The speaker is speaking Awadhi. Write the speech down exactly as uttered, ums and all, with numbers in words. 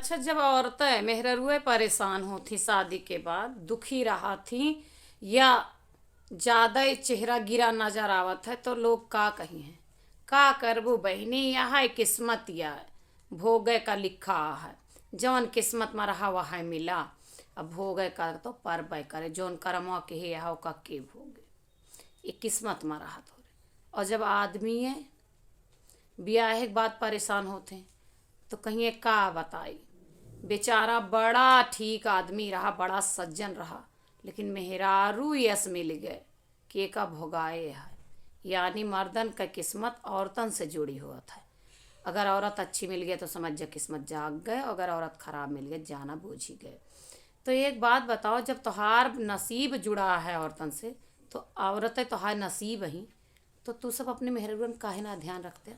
अच्छा, जब औरतें मेहररुए परेशान होती शादी के बाद, दुखी रहा थी या ज्यादा ही चेहरा गिरा नजर आवत है, तो लोग का कही हैं? का करबू बहिनी, यह है किस्मत, या भोगे का लिखा है, जौन किस्मत में रहा वह मिला। अब भोगे का तो परबे करे, जौन करमवा के है, यह का के भोगे, ये किस्मत में रहा थोरे। और जब आदमी है बियाहे के बाद परेशान होते हैं, तो कहिए का बताई, बेचारा बड़ा ठीक आदमी रहा, बड़ा सज्जन रहा, लेकिन मेहरारू यस मिल गए कि एका भोगाए है। यानी मर्दन का किस्मत औरतन से जुड़ी होत है। अगर औरत अच्छी मिल गई तो समझ जा किस्मत जाग गए, अगर औरत खराब मिल गई जाना बूझी गए। तो एक बात बताओ, जब तोहार नसीब जुड़ा है औरतन से, तो औरतें तोहार नसीब ही, तो तू सब अपने मेहररुअन काहे ना ध्यान रखते?